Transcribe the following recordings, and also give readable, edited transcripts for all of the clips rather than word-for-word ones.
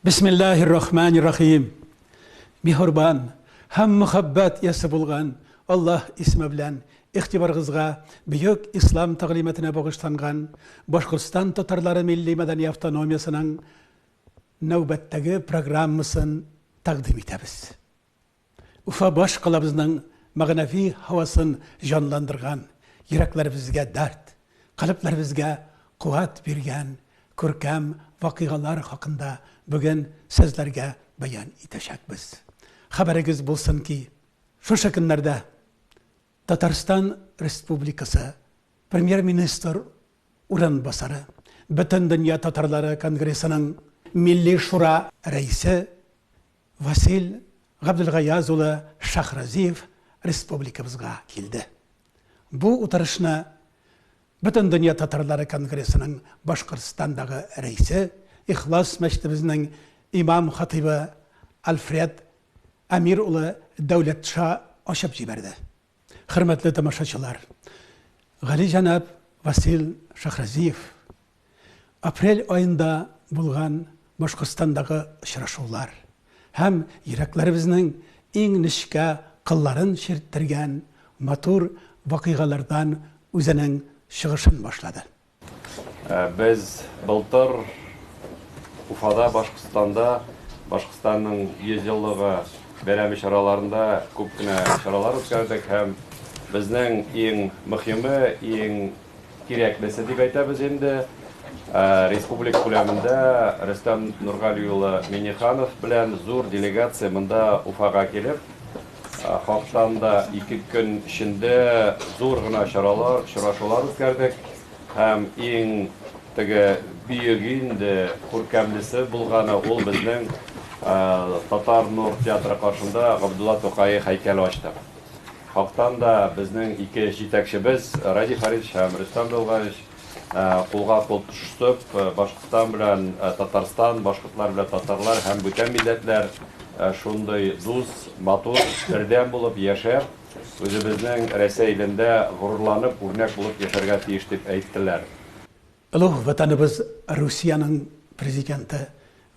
Бисмиллаһир рахманир рахим. Миһербан һәм мөхәббәт иясе булган Аллаһ исеме белән игътибарыгызга бөек ислам тәгълиматына багышланган Башкортстан татарлары милли-мәдәни автономиясенең нәүбәттәге программасын тәкъдим итәбез. Уфа баш калабызның мәгънәви һавасын җанландырган, йөрәкләребезгә дәрт, калебләребезгә куәт биргән күркәм вакыйгалар хакында бүген сезләргә бәян итәчәкбез. Хәбәрегез булсын ки, шушы көннәрдә Татарстан Республикасы Премьер-министр урынбасары, Бөтендөнья татарлары конгрессының Милли шура рәисе Васил Габделгаяз улы Шәһразиев республикабызга килде. Бу утырышны Бөтендөнья татарлары конгрессының Башкортстандагы рәисе, Ихлас мәчетебезнең имам-хатыйбы Альфред Әмир улы Дәүләтша ачып җибәрде. Хөрмәтле тамашачылар, галиҗәнап Васил Шәһразиев апрель аенда булган Башкортстандагы очрашулар һәм йөрәкләребезнең иң нечкә кылларын чирттергән матур вакыйгалардан үзенең чыгышын башлады. Без былтыр Уфада, Башкортстанда Башкортстанның 100 еллыгы бәйрәме чараларында күп кенә чаралар үткәрдек һәм безнең иң мөһиме, иң кирәклесе дип әйтәбез инде, республика күләмендә Рөстәм Нургали улы Миңнеханов белән зур делегация монда Уфага килеп, хактан да 2 көн эчендә зур гына чаралар, очрашулар үткәрдек һәм иң теге бөеге инде, күркәмлесе булганы ул безнең Татар Нур театры каршында Габдулла Тукай һәйкәле ачтык. Хактан да безнең ике җитәкчебез Радий Фаридович һәм Рөстәм Долгаевич кулга кул тотышып, Башкортстан белән Татарстан, башкортлар белән татарлар һәм бүтән милләтләр шундый дус, матур, бердәм булып яшәп, үзебезнең Рәсәй илендә горурланып, үрнәк булып яшәргә тиеш дип әйттеләр. Олуг Ватаныбыз Русиянең президенты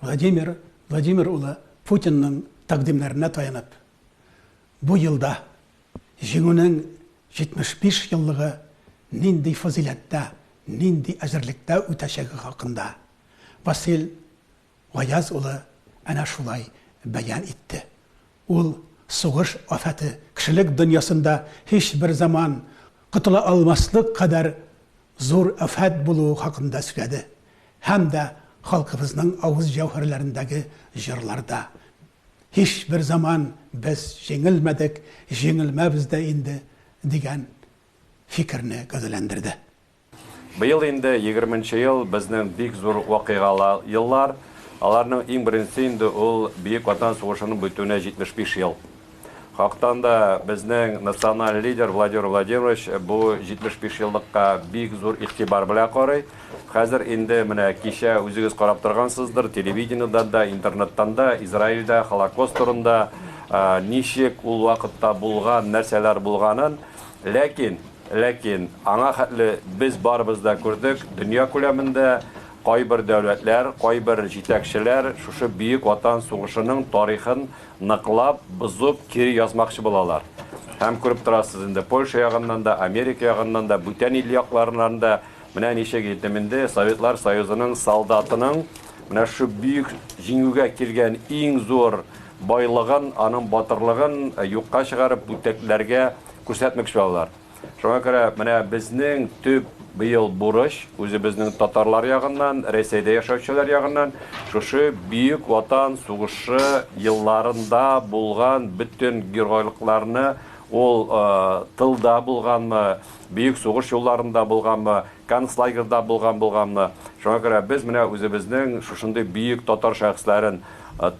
Владимир Владимир улы Путинның тәкъдимнәренә таянып, бу елда Җиңүнең 75 еллыгы нинди фазыйләттә, нинди әзерлектә үтәчәге хакында Васил Гаяз улы әнә шулай бәян итте. Ул сугыш афәте кешелек дөньясында һичбер заман котыла алмаслык кадәр зур афәт булуы хакында сөйләде һәм дә халкыбызның авыз җәүһәрләрендәге җырларда Һичбер заман без җиңелмәдек, җиңелмәбез дә инде, дигән фикерне гәүдәләндерде. Быел инде егерменче ел безнең бик зур вакыйгалы еллар. Аларның иң беренчесе инде ул Бөек Ватан сугышының бетүенә 75 ел. Хактан да безнең националь лидер Владимир Владимирович бу 75 еллыкка бик зур игътибар белән карый. Хәзер инде менә кичә үзегез карап торгансыздыр, телевидениедән дә, интернеттан да Израильдә Холокост турында ничек ул вакытта булган, нәрсәләр булганын. Ләкин, ләкин аңа хәтле без барыбыз да күрдек, дөнья күләмендә кайбер дәүләтләр, кайбер җитәкчеләр шушы Бөек Ватан сугышының тарихын ныклап, бозып, кире язмакчы булалар. Һәм күреп торасыз инде, Польша ягыннан да, Америка ягыннан да, бүтән ил якларыннан да менә ничек итеп инде Советлар Союзының солдатының менә шу бөек җиңүгә килгән иң зур байлыгын, аның батырлыгын юкка чыгарып, бүтәкләргә күрсәтмәкче булалар. Шуңа күрә менә безнең төп быел бурыч, үзебезнең татарлар ягыннан, Рәсәйдә яшәүчеләр ягыннан, шушы Бөек Ватан сугышы елларында булган бөтен геройлыкларны, ул тылда булганмы, бөек сугыш юлларында булганмы, концлагерьда булган булганмы, шуңа күрә без менә үзебезнең шушындый бөек татар шәхесләрен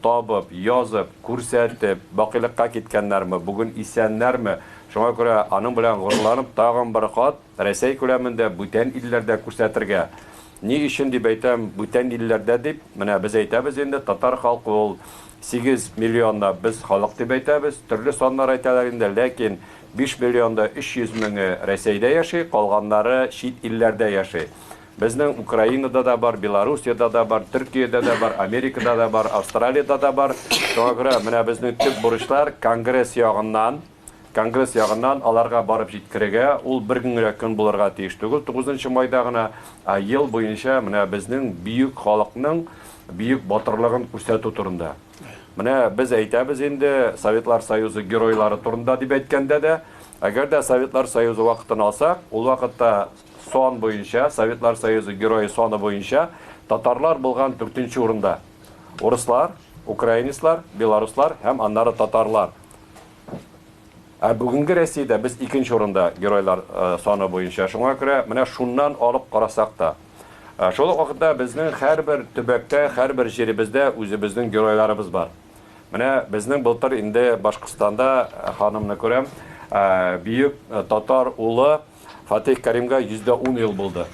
табып, язып, күрсәтеп, бакыйлыкка киткәннәрме, бүген исәннәрме, Шуңа күрә аның белән горурланып тагын бер кат Рәсәй күләмендә бүтән илләрдә күрсәтергә. Ни өчен дип әйтәм, бүтән илләрдә дип, менә без әйтәбез инде, татар халкы ул 8 миллионда без халык дип әйтәбез, төрле саннар әйтәләр инде, ләкин 5 миллионда 300 меңе Рәсәйдә яши, калганнары чит илләрдә яши. Безнең Украинада да бар, Белоруссиядә дә бар, Төркиядә дә бар, Америкада да бар, Австралиядә дә бар. Шуңа күрә менә безнең төп бурычлар конгресс ягыннан, конгресс ягыннан аларга барып җиткерергә, ул бер генә көн булырга тиеш түгел, 9 майда гына, ә ел буенча менә безнең бөек халыкның бөек батырлыгын күрсәтү турында. Менә без әйтәбез инде Советлар Союзы геройлары турында дип әйткәндә дә, әгәр дә Советлар Союзы вакытын алсак, ул вакытта сан буенча, Советлар Союзы герое саны буенча татарлар булган 4нче урында. Урыслар, украинецлар, белоруслар һәм аннары татарлар. Ә бүгенге Россиядә без икенче урында геройлар саны буенча. Шуңа күрә менә шуннан алып карасак та. Шул ук вакытта безнең һәрбер төбәктә, һәрбер җиребездә үзебезнең геройларыбыз бар. Менә безнең былтыр инде Башкортстанда ханымны күрәм, бөек татар улы Фатих Кәримгә 110 ел булды.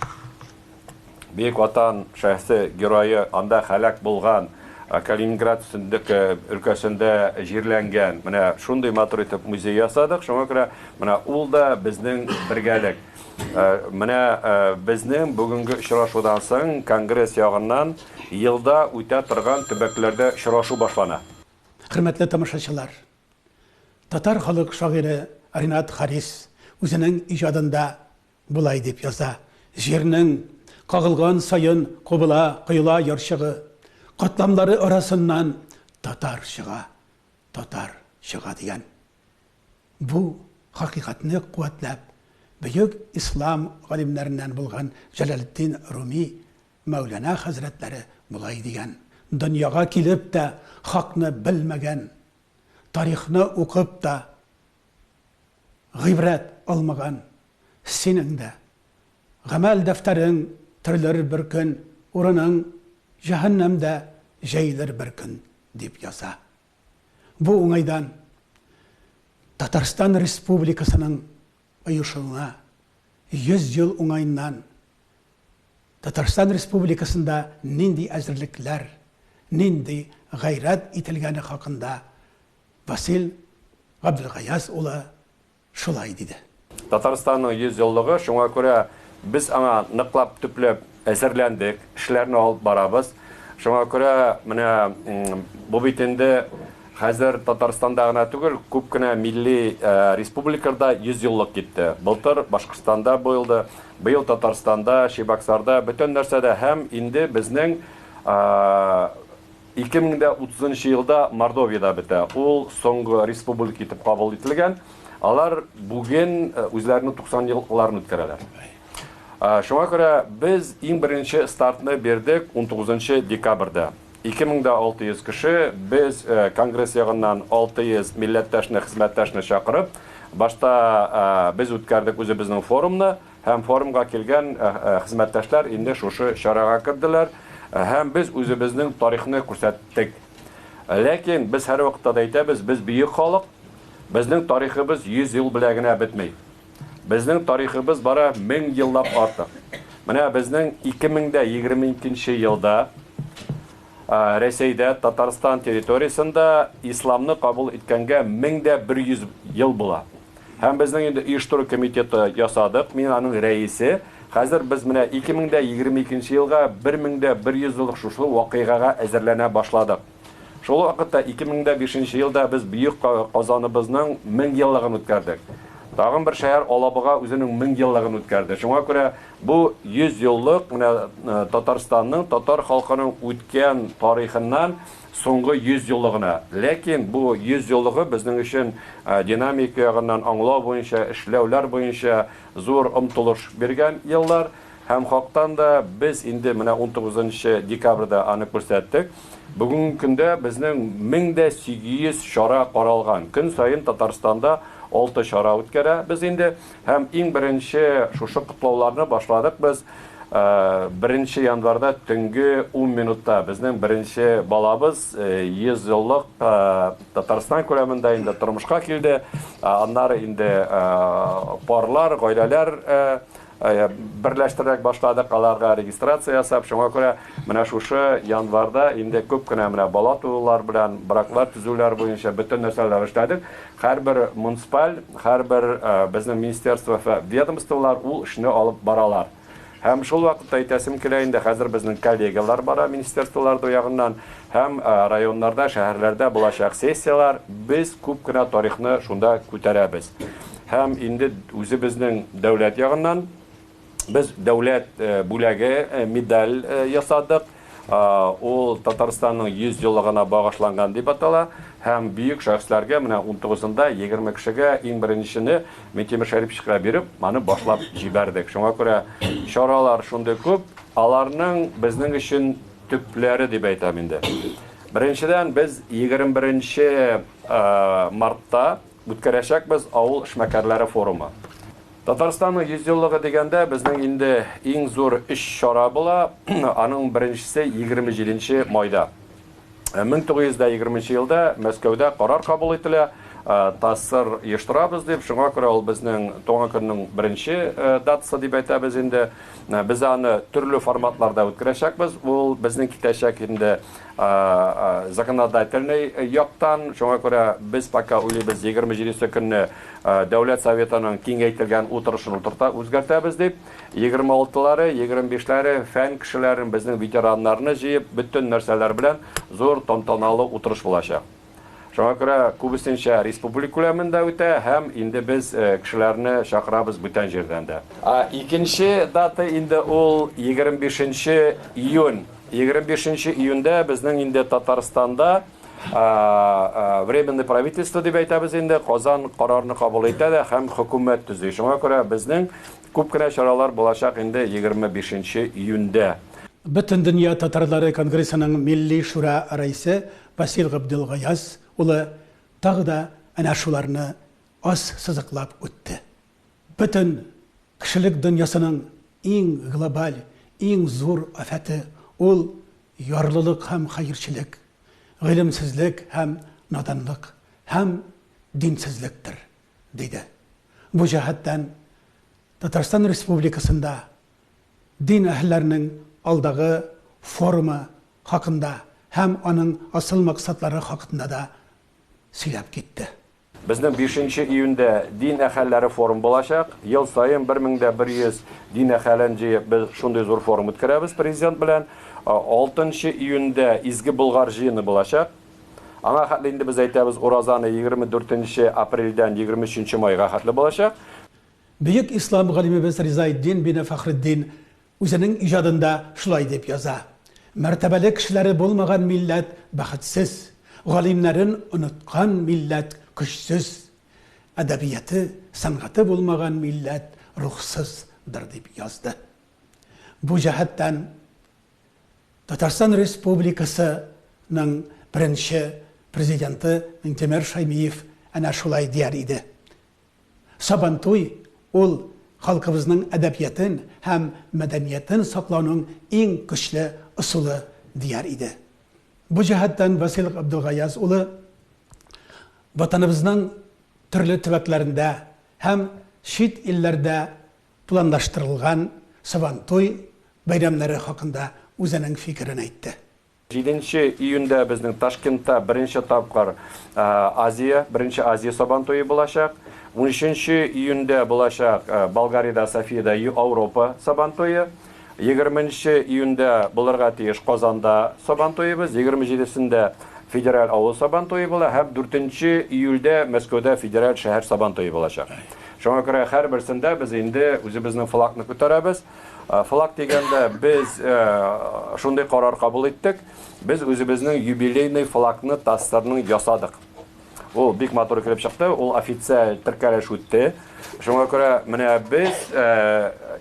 Бөек Ватан шәхесе герое анда һәлак булган, Калининград өлкәсендә җирләнгән. Менә шундый матур итеп музей ясадык. Шуңа күрә менә ул да безнең бергәлек. Менә безнең бүгенге очрашудан соң конгресс ягыннан елда үтә торган төбәкләрдә очрашу башлана. Хөрмәтле тамашачылар! Татар халык шагыйре Ринат Харис үзенең иҗадында болай дип яза, Җирнең кагылган саен кубыла, коела ярчыгы, катламнары арасыннан татар чыга, татар чыга дигән. Бу хакыйкатьне куәтләп, бөек ислам галимнәреннән булган Җәләлетдин Руми Мәүлана хәзрәтләре болай дигән, Дөньяга килеп тә хакны белмәгән, тарихны укып та гыйбрәт алмаган синең дә гамәл дәфтәрең төрелер бер көн, урының җәһәннәмдә җәелер бер көн, дип яза. Бу уңайдан Татарстан Республикасының оешуына 100 ел уңаеннан Татарстан Республикасында нинди әзерлекләр, нинди гайрәт ителгәне хакында Васил Габделгаяз улы шулай диде. Татарстанның 100 еллыгы, шуңа күрә без аңа ныклап, төпләп әзерләндек, эшләрне алып барабыз. Шуңа күрә менә бу бит инде хәзер Татарстанда гына түгел, күп кенә милли республикаларда 100 еллык китте. Былтыр Башкортстанда булды, быел Татарстанда, Чебоксарда, бөтен нәрсәдә һәм инде безнең 2030 елда Мордовиядә бетә. Ул соңгы республика итеп кабул ителгән. Алар бүген үзләренең 90 еллыкларын үткәрәләр. Шуңа күрә без иң беренче стартны бирдек 19 декабрьдә. 2600 кеше, без конгресс ягыннан 600 милләттәшне, хезмәттәшне чакырып, башта без үткәрдек үзебезнең форумны, һәм форумга килгән хезмәттәшләр инде шушы чарага керделәр, һәм без үзебезнең тарихны күрсәттек. Ләкин без һәрвакытта да әйтәбез, без бөек халык, безнең тарихыбыз 100 ел белән генә бетми. Безнең тарихыбыз бара 1000 еллап артык. Менә безнең 2022 елда Рәсәйдә, Татарстан территориясендә исламны кабул иткәнгә 1100 ел була. Һәм безнең инде оештыру комитеты ясадык, мин аның рәисе. Хәзер без менә 2022 елга 1100 еллык шушы вакыйгага әзерләнә башладык. Шул ук вакытта 2005 елда без бөек Казаныбызның 1000 еллыгын үткәрдек. Тагын бер шәһәр Алабуга үзенең 1000 еллыгын үткәрде. Шуңа күрә бу 100 еллык менә Татарстанның, татар халкының үткән тарихыннан соңгы 100 еллыгына. Ләкин бу 100 еллыгы безнең өчен динамика ягыннан аңлау буенча, эшләүләр буенча зур омтылыш биргән еллар. Һәм хактан да без инде менә 19 декабрьдә аны күрсәттек. Бүгенге көндә безнең 1800 чара каралган. Көн саен Татарстанда 6 чара үткәрә без инде. Һәм иң беренче шушы котлауларны башладык без 1 январьда төнге 10 минутта. Безнең беренче балабыз 100 еллык Татарстан күләмендә инде тормышка килде. Аннары инде парлар, гаиләләр берләштерәк башладык, аларга регистрация ясап, шуңа күрә менә шушы январьда инде күп кенә менә бала туулар белән, браклар төзүләр буенча бөтен нәрсәләр эшләдек. Һәрбер муниципаль, һәрбер безнең министерство, ведомстволар ул эшне алып баралар. Һәм шул вакытта әйтәсем килә инде, хәзер безнең коллегияләр бара министерстволар ягыннан һәм районнарда, шәһәрләрдә булачак сессияләр, без күп кенә тарихны шунда күтәрәбез. Һәм инде үзебезнең дәүләт ягыннан без дәүләт бүләге, медаль ясадык. Ул Татарстанның 100 еллыгына багышланган дип атала һәм бөек шәхесләргә менә 19-нда 20 кешегә иң беренчене Минтимер Шәриповичка биреп, аны башлап җибәрдек. Шуңа күрә чаралар шундый күп, аларның безнең өчен төпләре дип әйтәм инде. Беренчедән, без 21 мартта үткәрәчәкбез авыл эшмәкәрләре форумы. Татарстанның 100 еллыгы дигәндә безнең инде иң зур өч чара була. Аның беренчесе 27 майда. 1920 елда Мәскәүдә карар кабул ителә, ТАССР оештырабыз дип, шуңа күрә ул безнең туган көннең беренче датасы дип әйтәбез инде. Без аны төрле форматларда үткәрәчәкбез. Ул безнең китәчәк инде законодательный яктан, шуңа күрә без пока уйлыйбыз 27 көнне Дәүләт Советының киңәйтелгән утырышын утырта үзгәртәбез дип. 26-лары, 25-ләре фән кешеләрен, безнең ветераннарны җыеп, бөтен нәрсәләр белән зур тантаналы утырыш булачак. Шуңа күрә күбесенчә республика күләмендә үтә һәм инде без кешеләрне чакырабыз бүтән җирдән дә. Икенче дата инде ул 25 июнь. 25 июньдә безнең инде Татарстанда Временное правительство дип әйтәбез инде, Казан карарны кабул итә дә һәм хөкүмәт төзи. Шуңа күрә безнең күп кенә чаралар булачак инде 25 июньдә. Бөтендөнья татарлары конгрессының Милли шура рәисе Васил Габделгаяз улы тагы да әнә шуларны ассызыклап үтте. Бөтен кешелек дөньясының иң глобаль, иң зур афәте ул ярлылык һәм хәерчелек, гыйлемсезлек һәм наданлык һәм динсезлектер, диде. Бу җәһәттән Татарстан Республикасында дин әһелләренең алдагы форумы хакында һәм аның асыл максатлары хакында да сөйләп китте. Безнең 5 июньдә дин әһелләре форум булачак. Ел саен 1100 дин әһелен җыеп без шундый зур форум үткәрәбез президент белән. 6 июньдә Изге Болгар җыены булачак. Аңа хәтле инде без әйтәбез, уразаны 24 апрельдән 23 майга хәтле булачак. Бөек ислам галимебез Ризаэтдин бине Фәхретдин үзенең иҗадында шулай дип яза, Мәртәбәле кешеләре булмаган милләт бәхетсез, галимнәрен оныткан милләт көчсез, әдәбияты, сәнгате булмаган милләт рухсыздыр дип язды. Бу җәһәттән Татарстан Республикасы ның беренче президенты Миңтимер Шәймиев әнә шулай дияр иде. Сабантуй ул халкыбызның әдәбиятын һәм мәдәниятен саклауның иң көчле ысулы дияр иде. Бу җәһәттән Васил Габделгаяз улы Ватаныбызның төрле төбәкләрендә һәм чит илләрдә планлаштырылган Сабантуй бәйрәмнәре хакында үзенең фикерен әйтте. 7 июньдә безнең Ташкентта беренче тапкыр Азия, беренче Азия Сабантуе булачак. 13 июньдә булачак Болгариядә, Софиядә Ауропа Сабантуе. 20 июньдә булырга тиеш Казанда Сабантуебыз, 27-сендә федераль авыл Сабантуе була һәм 4 июльдә Мәскәүдә федераль шәһәр Сабантуе булачак. Шуңа күрә һәрберсендә без инде үзебезнең флагны күтәрәбез. Флаг дигәндә без шундый карар кабул иттек. Без үзебезнең юбилейный флагны ТАССРның ясадык. Ул бик матур килеп чыкты, ул официаль теркәлеш үтте. Шуңа күрә менә без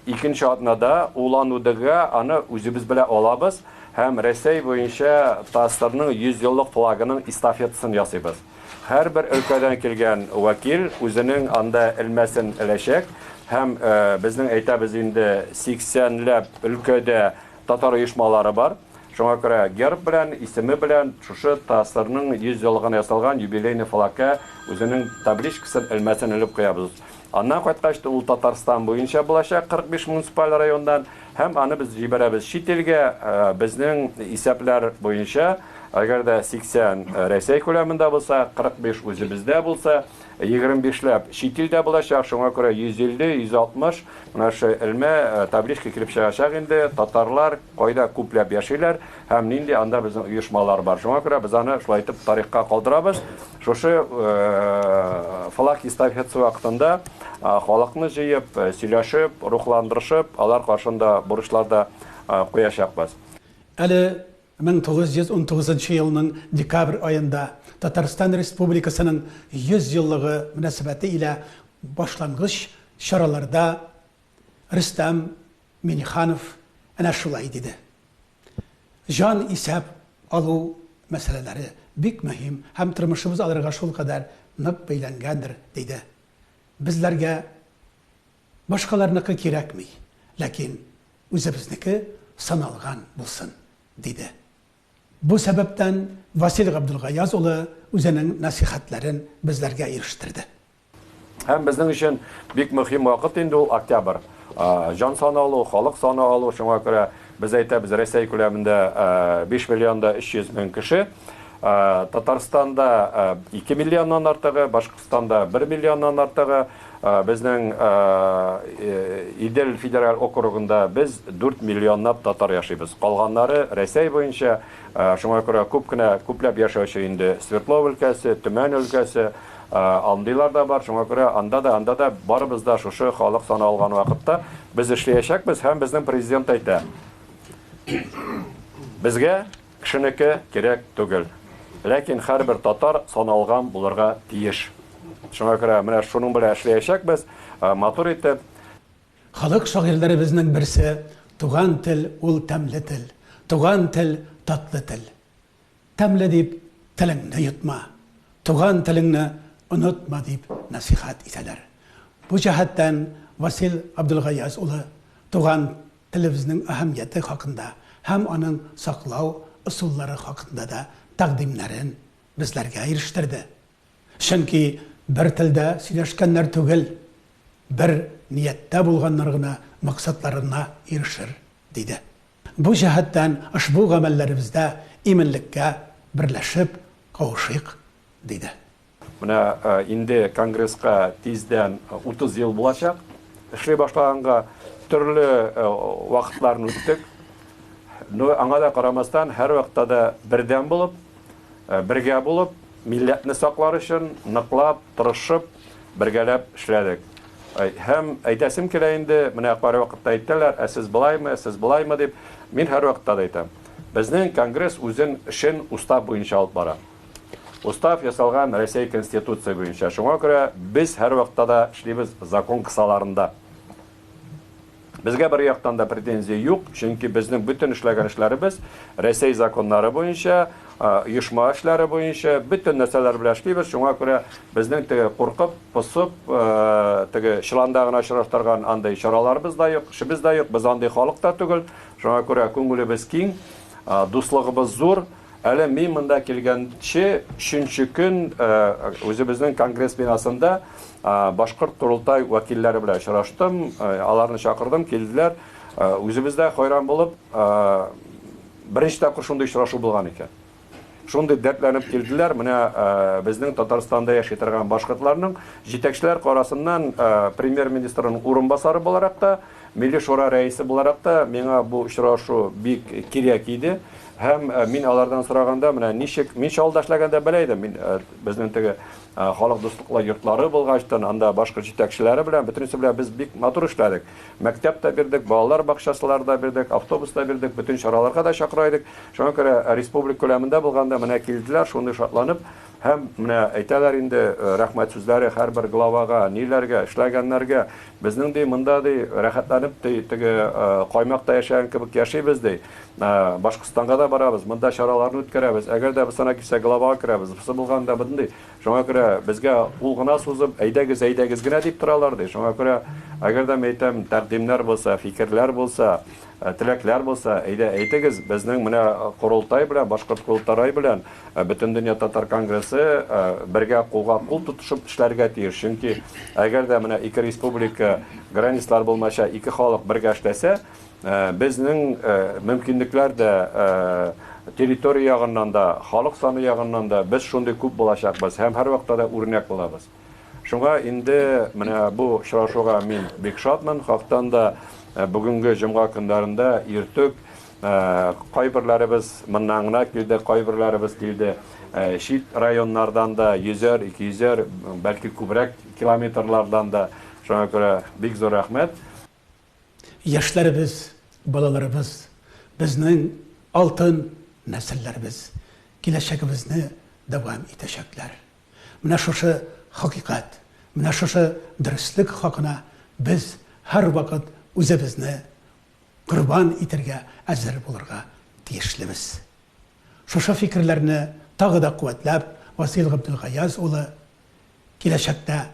икенче атнада Улан-Удэга аны үзебез белән алабыз һәм Рәсәй буенча ТАССРның 100 еллык флагының эстафетасын ясыйбыз. Һәрбер өлкәдән килгән вәкил үзенең анда элмәсен эләчәк һәм безнең әйтәбез инде 80 ләп өлкәдә татар оешмалары бар. Шуңа күрә герб белән, исеме белән шушы ТАССРның 100 еллыгына ясалган юбилейный флагка үзенең табличкасын, элмәсен элеп куябыз. Аннан кайткач та ул Татарстан буенча булачак, 45 муниципаль районнан, һәм аны без җибәрәбез чит илгә, безнең исәпләр буенча. Әгәр дә 80 Рәсәй күләмендә булса, 45 үзебездә булса, 25 ләп чит илдә булачак, шуңа күрә 150, 160 менә шу элмә табличка килеп чыгачак инде, татарлар кайда күпләп яшиләр һәм нинди анда безнең оешмалар бар. Шуңа күрә без аны шулай итеп тарихка калдырабыз. Шушы флаг эстафетасы вакытында халыкны җыеп, сөйләшеп, рухландырышып, алар каршында бурычлар да куячакбыз. Әле 1919 елның декабрь аенда Татарстан Республикасының 100 еллыгы мөнәсәбәте илә башлангыч чараларда Рөстәм Миңнеханов әнә шулай диде. Җан исәп алу мәсьәләләре бик мөһим һәм тормышыбыз аларга шулкадәр нык бәйләнгәндер, диде. Безләргә башкаларныкы кирәкми, ләкин үзебезнеке саналган булсын, диде. Бу сәбәптән Васил Габдулгаяз улы үзенең нәсыйхәтләрен безләргә ирештерде. Һәм безнең өчен бик мөһим вакыт инде ул октябрь. Җан саны алу, халык саны алу, шуңа күрә без әйтәбез, Рәсәй күләмендә 5 миллион да 300 мең кеше, Татарстанда 2 миллионнан артыгы, Башкортстанда 1 миллионнан артыгы, безнең Идел федераль округында без 4 миллионлап татар яшибез. Калганнары Рәсәй буенча, шуңа күрә күп кенә, күпләп яшәүче инде Свердлов өлкәсе, Төмән өлкәсе, андыйлар да бар. Шуңа күрә анда да, анда да барыбыз да шушы халык саны алган вакытта без эшләячәкбез һәм безнең президент әйтә: Безгә кешенеке кирәк түгел. Ләкин һәрбер татар саналган булырга тиеш. Шуңа күрә менә шуның белән эшләячәкбез, матур итеп. Халык шагыйрьләребезнең берсе, Туган тел ул тәмле тел, туган тел татлы тел. Тәмле дип телеңне йотма, туган телеңне онытма, дип нәсыйхәт итәләр. Бу җәһәттән Васил Абделгаяз улы туган телебезнең әһәмияте хакында һәм аның саклау ысуллары хакында да тәкъдимнәрен безләргә ирештерде. Чөнки бер телдә сөйләшкәннәр түгел, бер нияттә булганнар гына максатларына ирешер, диде. Бу җәһәттән ошбу гамәлләребездә иминлеккә берләшеп кавышыйк, диде. Менә инде Конгресска тиздән 30 ел булачак. Эшли башлаганга төрле вакытларны үттек. Но аңа да карамастан, һәрвакытта да бердәм булып, бергә булып, милләтне саклар өчен ныклап, тырышып, бергәләп эшләдек. Һәм әйтәсем килә инде, менә кайвакытта әйтәләр, ә сез былаймы, сез былаймы дип, мин һәрвакытта да әйтәм. Безнең Конгресс үзен эшен устав буенча алып бара. Устав ясалган Рәсәй Конституция буенча. Шуңа күрә без һәрвакытта да эшлибез закон кысаларында. Безгә бер яктан да претензия юк, чөнки безнең бөтен эшләгән эшләребез Рәсәй законнары буенча, оешма эшләре буенча, бөтен нәрсәләр белән эшлибез. Шуңа күрә безнең теге куркып, посып, теге чоланда гына очраштырган андый чараларыбыз да юк, эшебез дә юк. Без андый халык та түгел. Шуңа күрә күңелебез киң, дуслыгыбыз зур. Әле мин монда килгәнче, өченче көн үзебезнең конгресс бинасында башкорт корылтай вәкилләре белән очраштым, аларны чакырдым, килделәр. Үзебез дә хайран булып, беренче тапкыр шундый очрашу булган икән. Шундый дәртләнеп килделәр. Менә безнең Татарстанда яши торган башкортларның җитәкчеләр карасыннан премьер-министрның урынбасары буларак та, Милли шура рәисе буларак та миңа бу очрашу бик кирәк иде. Һәм мин алардан сораганда, менә ничек, мин Чаллыда эшләгәндә белә идем, мин безнең теге халык дуслыклы йортлары булгачтын, анда башкорт җитәкчеләре белән, бөтенесе белән без бик матур эшләдек. Мәктәп тә бирдек, балалар бакчасылары да бирдек, автобус та бирдек, бөтен чараларга да чакыра идек. Шуңа күрә республика күләмендә булганда менә килделәр, шундый шатланып, һәм менә әйтәләр инде рәхмәт сүзләре һәрбер главага, ниләргә, эшләгәннәргә. Безнең ди монда ди рәхәтләнеп ди теге каймакта яшәгән кебек яшибез ди. Башкортстанга да барабыз, монда чараларны үткәрәбез. Әгәр дә бусына килсә, главага керәбез. Бусы булганда мондый. Шуңа күрә безгә кул гына сузып, әйдәгез, әйдәгез генә дип торалар ди. Шуңа күрә әгәр дә мин әйтәм, тәкъдимнәр булса, фикерләр булса, теләкләр булса, әйдә әйтегез, безнең менә корылтай белән, Башкорт корылтарай белән Бөтендөнья татар конгрессы бергә кулга кул тотышып эшләргә тиеш. Чөнки әгәр дә менә ике республика границалар булмача ике халык бергә эшләсә, безнең мөмкинлекләр дә Территория ягыннан да, халык саны ягыннан да без шундый күп булачакбыз һәм һәрвакытта да үрнәк булабыз. Шуңа инде менә бу очрашуга мин бик шатмын. Хактан да бүгенге җомга көннәрендә иртүк кайберләребез моннан гына килде, кайберләребез килде чит районнардан да, йөзәр, ике йөзәр, бәлки күбрәк километрлардан да. Шуңа күрә бик зур рәхмәт. Яшьләребез, балаларыбыз, безнең алтын нәселләребез киләчәгебезне дәвам итәчәкләр. Менә шушы хакыйкать, менә шушы дөреслек хакына без һәрвакыт үзебезне корбан итәргә әзер булырга тиешлебез. Шушы фикерләрне тагы да куәтләп, Васил Габделгаяз улы киләчәктә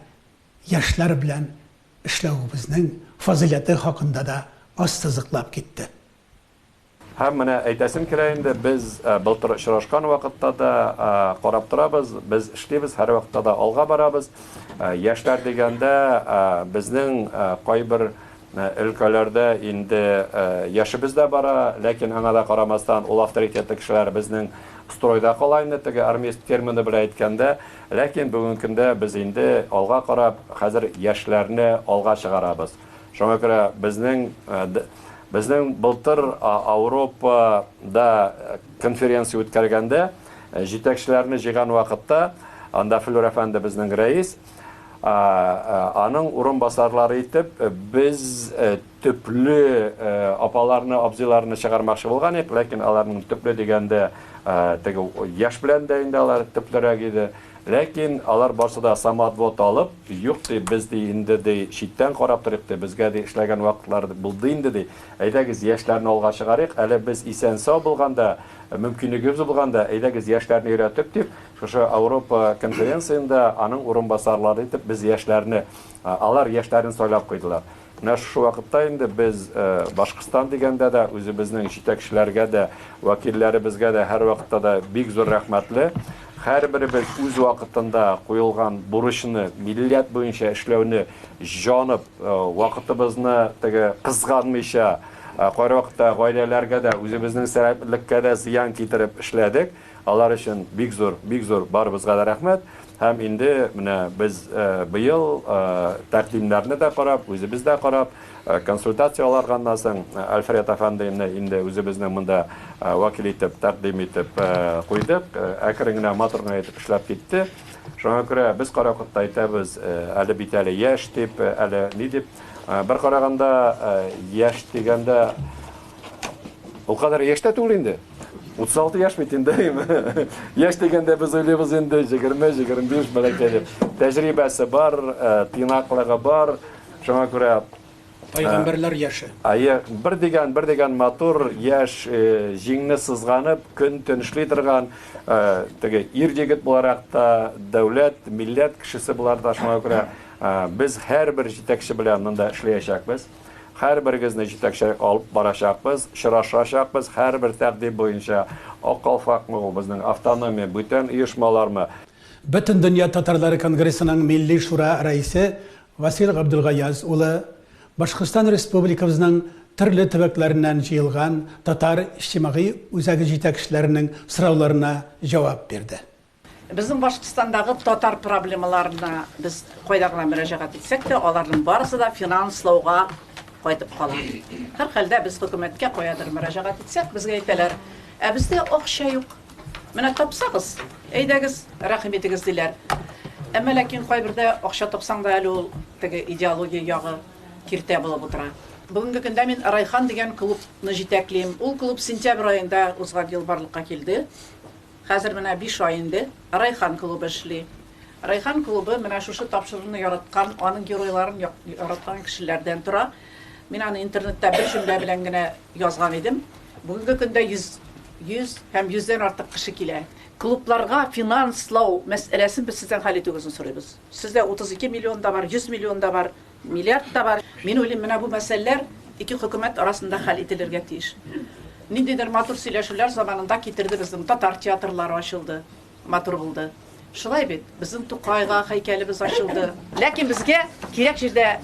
яшьләр белән эшләвебезнең фазыйләте хакында да ассызыклап китте. Һәм менә әйтәсем килә инде, без былтыр очрашкан вакытта да карап торабыз, без эшлибез, һәрвакытта да алга барабыз. Яшьләр дигәндә, безнең кайбер өлкәләрдә инде яшебез дә бара, ләкин аңа да карамастан, ул авторитетлы кешеләр безнең стройда кала инде, теге армейский термины белән әйткәндә. Ләкин бүгенге көндә без инде алга карап, хәзер яшьләрне алга чыгарабыз. Шуңа күрә безнең безнең былтыр Ауропада конференция үткәргәндә, җитәкчеләрне җыйган вакытта, анда Флүр әфәнде безнең рәис, аның урынбасарлары итеп без төпле апаларны, абзыйларны чыгармакчы булган идек, ләкин аларның төпле дигәндә теге яшь белән дә инде алар төплерәк иде. Ләкин алар барсы да самоотвод алып, юк ди, без ди инде ди читтән карап торыйк ди, безгә ди эшләгән вакытлар булды инде ди. Әйдәгез яшьләрне алга чыгарыйк, әле без исән-сау булганда, мөмкинлегебез булганда, әйдәгез яшьләрне өйрәтик дип, шушы Ауропа конференциясендә аның урынбасарлары итеп без яшьләрне, алар яшьләрне сайлап куйдылар. Менә шушы вакытта инде без Башкортстан дигәндә дә үзебезнең җитәкчеләргә дә, вәкилләребезгә дә һәрвакытта да бик зур рәхмәтле. Һәрберебез үз вакытында куелган бурычны, милләт буенча эшләүне җанып, вакытыбызны теге кызганмыйча, кайвакытта гаиләләргә дә, үзебезнең сәламәтлеккә дә зыян китереп эшләдек. Алар өчен бик зур, бик зур барыбызга да рәхмәт. Һәм инде менә без быел тәкъдимнәрне дә карап, үзебез дә карап, консультация аларганнан соң Альфред әфәндене инде үзебезнең монда вәкил итеп, тәкъдим итеп куйдык. Әкрен генә, матур гына итеп эшләп китте. Шуңа күрә без караватта әйтәбез, әле бит әле яшь дип, әле ни дип. Бер караганда, яшь дигәндә ул кадәр яшь тә түгел инде. 36 яшь бит инде. Яшь дигәндә без уйлыйбыз инде 20-25 бәләкәй дип. Тәҗрибәсе бар, тыйнаклыгы бар. Шуңа күрә Пәйгамбәрләр яше. Әйе, бер дигән, бер дигән матур яшь, җиңне сызганып, көн-төн эшли торган, теге ир-егет буларак та, дәүләт, милләт кешесе буларак та, шуңа күрә без һәрбер җитәкче белән монда эшләячәкбез. Һәрберегезне җитәкчелек алып барачакбыз, очрашачакбыз, һәрбер тәкъдим буенча Ак калфакмы ул, безнең автономия, бүтән оешмалармы. Бөтендөнья татарлары конгрессының Милли шура рәисе Васил Габделгаяз улы Башкортстан Республикабызның төрле төбәкләреннән җыелган татар иҗтимагый үзәге җитәкчеләренең сорауларына җавап бирде. Безнең Башкортстандагы татар проблемаларына без кайда гына мөрәҗәгать итсәк тә, аларның барысы да финанслауга кайтып кала. Һәрхәлдә без хөкүмәткә каядыр мөрәҗәгать итсәк, безгә әйтәләр, ә бездә акча юк. Менә тапсагыз, әйдәгез, рәхим итегез, диләр. Әмма ләкин кайбердә акча тапсаң да әле ул теге идеология ягы киртә булып утыра. Бүгенге көндә мин Райхан дигән клубны җитәклим. Ул клуб сентябрь аенда узган ел барлыкка килде. Хәзер менә 5 ай инде Райхан клубы эшли. Райхан клубы менә шушы тапшыруны яраткан, аның геройларын яраткан кешеләрдән тора. Мин аны интернетта бер җөмлә белән генә язган идем. Бүгенге көндә 100 100 һәм 100дән артык кеше килә. Клубларга финанслау мәсьәләсен без сездән хәл итүегезне сорыйбыз. Сездә 32 миллион да бар, 100 миллион да бар, миллиард та бар. Мин уйлыйм, менә бу мәсьәләләр ике хөкүмәт арасында хәл ителергә тиеш. Ниндидер матур сөйләшүләр заманында китерде безнең татар театрлары ачылды, матур булды. Шулай бит, безнең Тукайга һәйкәлебез ачылды. Ләкин безгә кирәк җирдә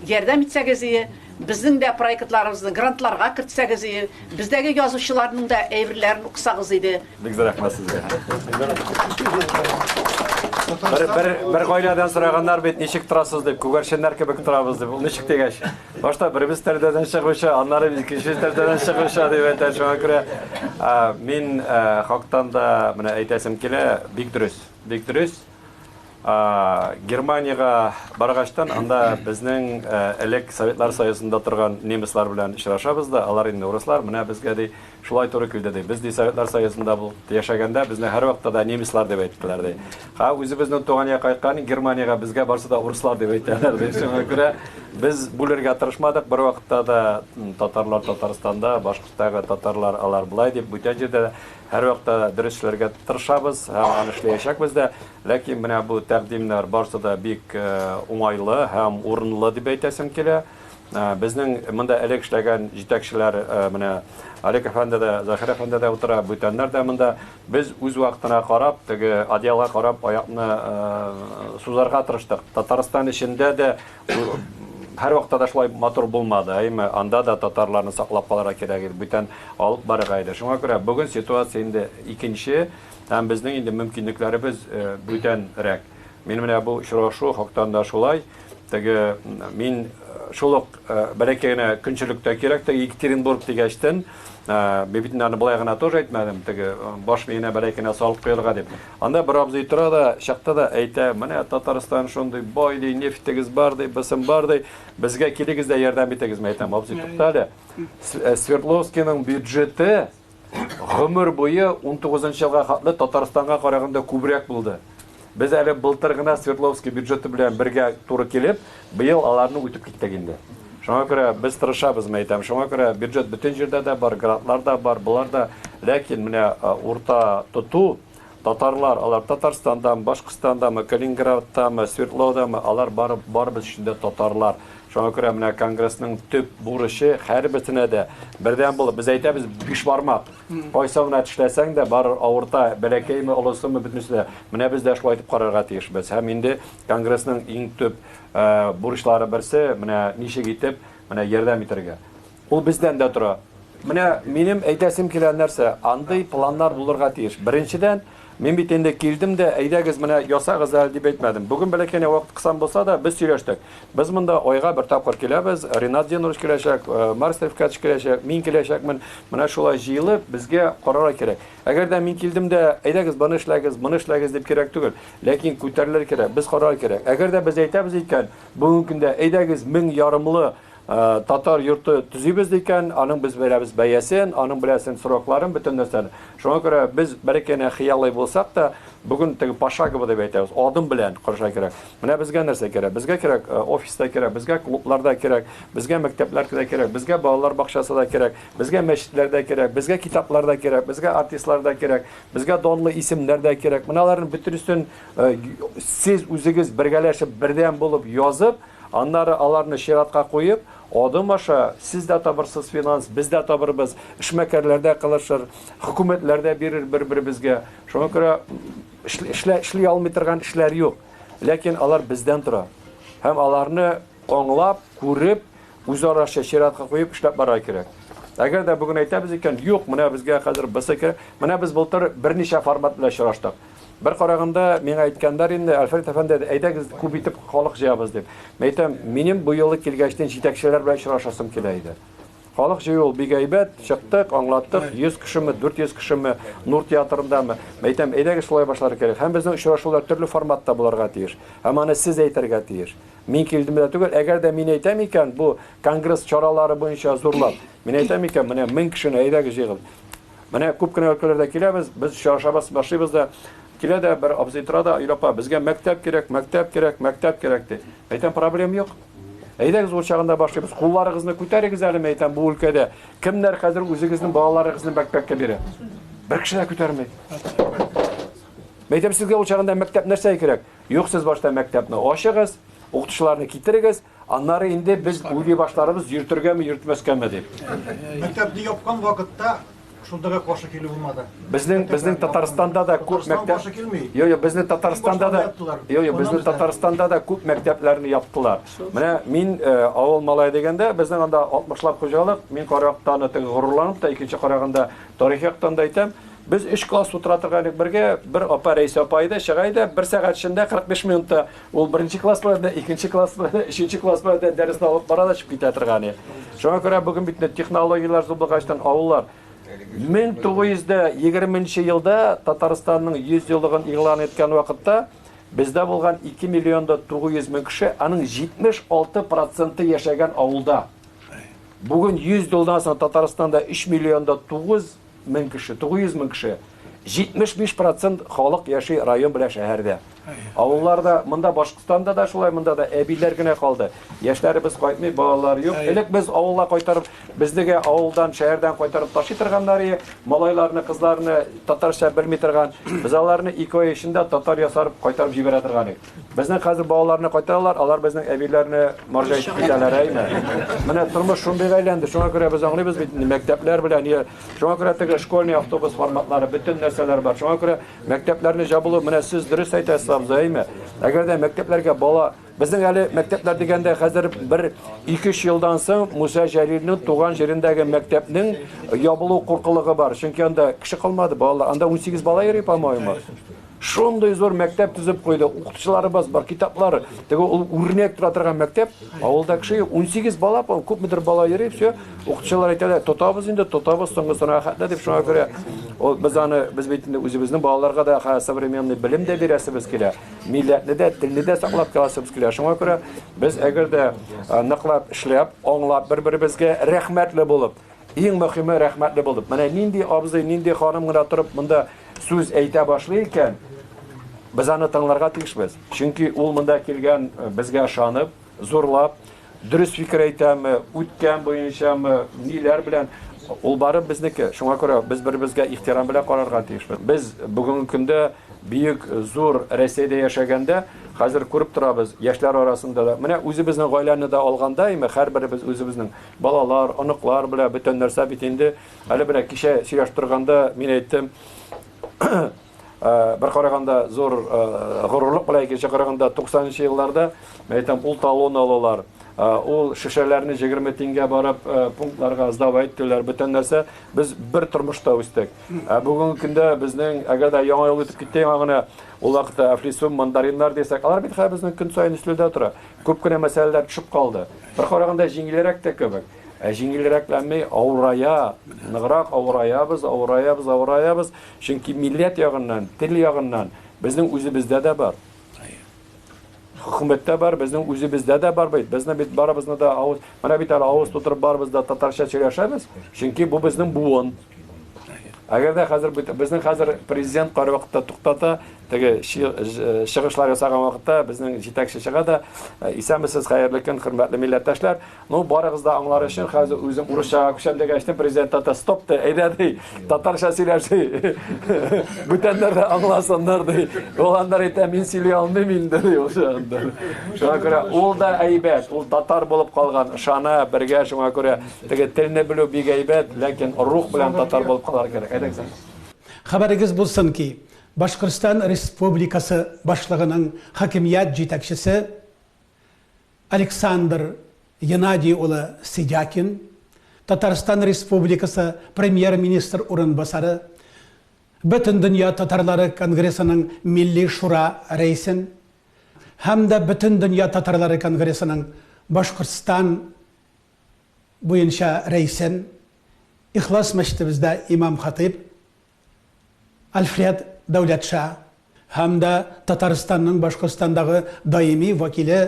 ярдәм итсәгез ие. Безнең дә проектларыбызны грантларга кертсәгез иде, бездәге язучыларның да әйберләрен укысагыз иде. Бик зур рәхмәт сезгә. Бер, бер, бер гаиләдән сораганнар бит, ничек торасыз дип, күгәрченнәр кебек торабыз дип. Ул ничек дигәч, башта беребез тәрәзәдән чыгучы, аннары икенче тәрәзәдән чыгучы дип әйтә. Шуңа күрә мин хактан да менә әйтәсем килә, бик дөрес, бик дөрес. Германиягә баргачтан анда безнең элек Советлар Союзында торган немецлар белән очрашабыз да, алар инде урыслар, менә безгә ди, шулай туры килде ди. Без ди Советлар Союзында булып яшәгәндә безне һәрвакытта да немецлар дип әйттеләр ди. Ха үзебезнең туган якка кайткан Германиягә безгә барсы да урыслар дип әйтәләр ди. Шуңа күрә без бүлергә тырышмадык бервакытта да татарлар Татарстанда, башкорттагы татарлар алар болай дип бүтән җирдә дә һәрвакытта да дөрес эшләргә тырышабыз һәм аны эшләячәкбез дә. Ләкин менә бу тәкъдимнәр барсы да бик уңайлы һәм урынлы дип әйтәсем килә. Безнең монда элек эшләгән җитәкчеләр менә Олег әфәнде дә, Заһир әфәнде дә утыра, бүтәннәр дә монда. Без үз вакытына карап, теге одеялга карап аякны сузарга тырыштык. Татарстан эчендә дә һәрвакытта да шулай матур булмады, әйме, анда да татарларны саклап калырга кирәк иде, бүтән алып барырга иде. Шуңа күрә бүген ситуация инде икенче, һәм безнең инде мөмкинлекләребез бүтәнрәк. Мин менә бу очрашу хактан да шулай, теге мин шул ук бәләкәй генә көнчелек тә кирәк, теге Екатеринбург дигәчтен, мин бит инде аны болай гына тоже әйтмәдем, теге баш миенә бәләкәй генә салып куярга дип. Анда бер абзый тора да, чыкты да әйтә, менә Татарстан шундый бай ди, нефтегез бар ди, бысым бар ди, безгә килегез дә ярдәм итегез. Мин әйтәм, абзый, тукта әле. Свердловскийның бюджеты гомер буе 19 елга хәтле Татарстанга караганда күбрәк булды. Без әле былтыр гына Свердловский бюджеты белән бергә туры килеп, быел аларны үтеп киттек инде. Шуңа күрә без тырышабыз, мен әйтәм. Шуңа күрә бюджет бөтен җирдә дә бар, грантлар да бар, болар да. Ләкин менә урта тоту, татарлар, алар Татарстандамы, Башкортстандамы, Калининградтамы, Свердловдамы, алар бары, барыбыз өчен дә татарлар. Шуңа күрә менә конгрессның төп бурычы һәрберсенә дә бердәм булып, без әйтәбез биш бармак. Кайсы гына тешләсәң дә, барыр авырта, бәләкәйме, олысымы, бөтенесе дә. Менә без дә шулай итеп карарга тиешбез. Һәм инде конгрессның иң төп бурычлары берсе, менә ничек итеп, менә ярдәм итәргә. Ул бездән дә тора. Менә минем әйтәсем килә нәрсә, андый планнар булырга тиеш. Беренчедән, мин бит инде килдем дә, әйдәгез менә ясагыз әле дип әйтмәдем. Бүген бәләкәй генә вакыт кысан булса да, без сөйләштек. Без монда айга бер тапкыр киләбез, Ринат Зинурович киләчәк, Марс Рифкатович киләчәк, мин киләчәкмен. Менә шулай җыелып, безгә карарга кирәк. Әгәр дә мин килдем дә, әйдәгез моны эшләгез, моны эшләгез дип кирәк түгел. Ләкин күтәрелер кирәк, без карарга кирәк. Әгәр дә без әйтәбез икән, бүгенге көндә әйдәгез 1000 ярымлы татар йорты төзибез икән, аның без беләбез бәясен, аның беләсен срокларын, бөтен нәрсәне. Шуңа күрә без бәләкәй генә хыялый булсак та, бүген теге пошагово дип әйтәбез, адым белән карарга кирәк. Менә безгә нәрсә кирәк? Безгә кирәк офиста кирәк, безгә клубларда кирәк, безгә мәктәпләр дә кирәк, безгә балалар бакчасы да кирәк, безгә мәчетләр дә кирәк, безгә китаплар да кирәк, безгә артистлар да кирәк, безгә данлы исемнәр дә кирәк. Менә аларның бөтенесен сез үзегез бергәләшеп, бердәм булып язып, аннары аларны чиратка куеп, адым аша сез дә табырсыз финанс, без дә табырбыз, эшмәкәрләр дә кылышыр, хөкүмәтләр дә бирер бер-беребезгә. Шуңа күрә эшлә, эшли алмый торган эшләр юк. Ләкин алар бездән тора. Һәм аларны аңлап, күреп, үзара чиратка куеп эшләп барырга кирәк. Әгәр дә бүген әйтәбез икән, юк, менә безгә хәзер бысы кирәк. Менә без былтыр берничә формат белән очраштык. Бер караганда, миңа әйткәннәр инде, Альфред әфәнде, әйдәгез күп итеп халык җыябыз дип. Мин әйтәм, минем бу юлы килгәчтен җитәкчеләр белән очрашасым килә иде. Халык җыю ул бик әйбәт, чыктык, аңлаттык, 100 кешеме, 400 кешеме, Нур театрындамы. Мин әйтәм, әйдәгез шулай башларга кирәк. Һәм безнең очрашулар төрле форматта булырга тиеш. Һәм аны сез әйтергә тиеш. Мин килдем дә түгел, әгәр дә мин әйтәм икән, бу конгресс чаралары буенча зурлап, мин әйтәм икән, менә 1000 кешене әйдәгез җыйгыз. Менә күп кенә өлкәләрдә киләбез, без очрашабыз, башлыйбыз да, килә дә бер абзый тора да, Айгөл апа, безгә мәктәп кирәк, мәктәп кирәк, мәктәп кирәк ди. Әйтәм, проблем юк. Әйдәгез ул чагында башлыйбыз. Кулларыгызны күтәрегез әле, мин әйтәм, бу өлкәдә. Кемнәр хәзер үзегезнең балаларыгызны мәктәпкә бирә? Бер кеше дә күтәрми. Мин әйтәм, сезгә ул чагында мәктәп нәрсәгә кирәк? Юк, сез башта мәктәпне ачыгыз, укытучыларны китерегез, аннары инде без уйлый башларыбыз, йөртергәме, йөртмәскәме дип. Мәктәпне япкан вакытта Шунда да каршы килү булмады. Безнең безнең Татарстанда да күп мәктәп каршы килми. Юк, юк, безнең Татарстанда да Юк, юк, безнең Татарстанда да күп мәктәпләрне яптылар. Менә мин э, авыл малае дигәндә, безнең анда 60лап хуҗалык, мин карактан теге горурланып та, икенче караганда тарих яктан да әйтәм. Без өч класс утыра торган идек бергә, бер апа Рәйсә апа иде, чыга иде, бер сәгать эчендә 45 минутта ул беренче класс белән дә, икенче класс белән дә, өченче класс белән дә дәресне алып бара да чыгып китә торган иде. Шуңа күрә бүген бит технологияләр зур булгачтан авыллар 1920 елда Татарстанның 100 еллыгын игълан иткән вакытта бездә булган 2 миллион да 900 мең кеше, аның 76 проценты яшәгән авылда. Бүген 100 елдан соң Татарстанда 3 миллион да 9 мең кеше, 900 мең кеше. 75 процент халык яши район белән шәһәрдә. Авылларда, монда Башкортстанда да шулай, монда да әбиләр генә калды. Яшьләребез кайтмый, балалар юк. Элек без авылга кайтарып, безнеге авылдан, шәһәрдән кайтарып ташый торганнар иде. Малайларны, кызларны татарча белми торган. Без аларны ике ай эчендә татар ясарып кайтарып җибәрә торган идек. Безнең хәзер балаларны кайтаралар, алар безнең әбиләрне марҗа итеп китәләр, әйме? Менә тормыш шундыйга әйләнде. Шуңа күрә без аңлыйбыз бит инде мәктәпләр белән, я, шуңа күрә теге школьный автобус форматлары, бөтен нәрсәләр бар. Шуңа күрә мәктәпләрне җабылу, менә сез дөрес әйтәсез, абзый, әйме? Әгәр дә мәктәпләргә бала Безнең әле мәктәпләр дигәндә хәзер бер 2-3 елдан соң Муса Җәлилнең туган җирендәге мәктәпнең ябылу куркылыгы бар. Чөнки анда кеше калмады, балалар. Анда 18 бала йөри, по-моему. Шундый зур мәктәп төзеп куйды. Укытучыларыбыз бар, китаплар. Теге ул үрнәк тора торган мәктәп. Авылда кеше юк. 18 бала, күпмедер бала йөри, все. Укытучылар әйтәләр, тотабыз инде, тотабыз соңгысына хәтле дип, шуңа күрә ул без аны без бит инде үзебезнең балаларга да современный белем дә бирәсебез килә. Милләтне дә, телне дә саклап каласыбыз килә. Шуңа күрә без әгәр дә ныклап эшләп, аңлап бер-беребезгә рәхмәтле булып, иң мөһиме рәхмәтле булып. Менә нинди абзый, нинди ханым гына торып монда сүз әйтә башлый икән, без аны тыңларга тиешбез. Чөнки ул монда килгән э, безгә ышанып, зурлап, дөрес фикер әйтәме, үткән буенчамы, ниләр белән ул бары безнеке. Шуңа күрә без бер-беребезгә ихтирам белән карарга тиешбез. Без бүгенге көндә бөек зур Рәсәйдә яшәгәндә, хәзер күреп торабыз, яшьләр арасында да. Менә үзебезнең гаиләне дә алганда, име, һәрберебез үзебезнең балалар, оныклар белән бөтен нәрсә бит инде Әле менә кичә сөйләшеп торганда мин әйттем, э, бер караганда зур э, горурлык белән, икенче караганда 90 елларда, мин әйтәм, ул талон алалар, э, ул шешәләрне 20 тиңгә барып пунктларга сдавать иттеләр, бөтен нәрсә. Без бер тормышта үстек. Ә бүгенге көндә безнең, әгәр дә яңа ел үтеп китте, яңа гына ул вакытта әфлисун, мандариннар дисәк, алар бит хәзер безнең көн саен өстәлдә тора. Күп кенә мәсьәләләр төшеп калды. Бер караганда җиңелрәк тә кебек. Ә җиңелрәкләнми, авырая, ныграк авыраябыз, авыраябыз, авыраябыз. Чөнки милләт ягыннан, тел ягыннан безнең үзебездә дә бар. Хөкүмәттә бар, безнең үзебездә дә бар бит. Безне бит барыбызны да авыз, менә бит әле авыз тутырып барыбыз да татарча сөйләшәбез. Чөнки бу безнең буын. Әгәр дә хәзер безнең хәзер президент кайвакытта туктата, теге чыгышлар ясаган вакытта безнең җитәкче чыга да, исәнмесез, хәерле көн, хөрмәтле милләттәшләр. Ну, барыгыз да аңлар өчен хәзер үзем урысчага күчәм дигәч, президент тата, стоп ди, әйдә ди, татарча сөйләш ди. Бүтәннәр дә аңласыннар ди. Ул аннары әйтә, мин сөйли алмыйм инде ди ул чагында. Шуңа күрә ул да әйбәт, ул татар булып калган, ышана бергә, шуңа күрә теге телне белү бик әйбәт, ләкин рух белән татар булып калырга кирәк. Әйдәгез. Хәбәрегез булсын ки, Башкортстан Республикасы Башлыгының хакимият җитәкчесе Александр Геннадий улы Сидякин, Татарстан Республикасы Премьер-министр урынбасары, Бөтендөнья татарлары конгрессының Милли шура рәисен һәм дә Бөтендөнья татарлары конгрессының Башкортстан буенча рәисен, Ихлас мәчетебездә имам-хатыйб Альфред Дәүләтша һәм дә Татарстанның Башкортстандагы даими вәкиле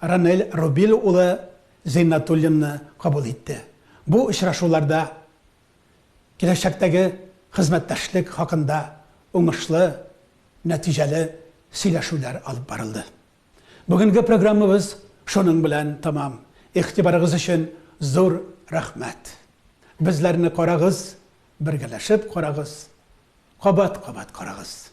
Ранель Рубил улы Зиннәтуллинны кабул итте. Бу очрашуларда киләчәктәге хезмәттәшлек хакында уңышлы, нәтиҗәле сөйләшүләр алып барылды. Бүгенге программабыз шуның белән тәмам. Игътибарыгыз өчен зур рәхмәт. Безләрне карагыз, бергәләшеп карагыз, кабат-кабат карагыз.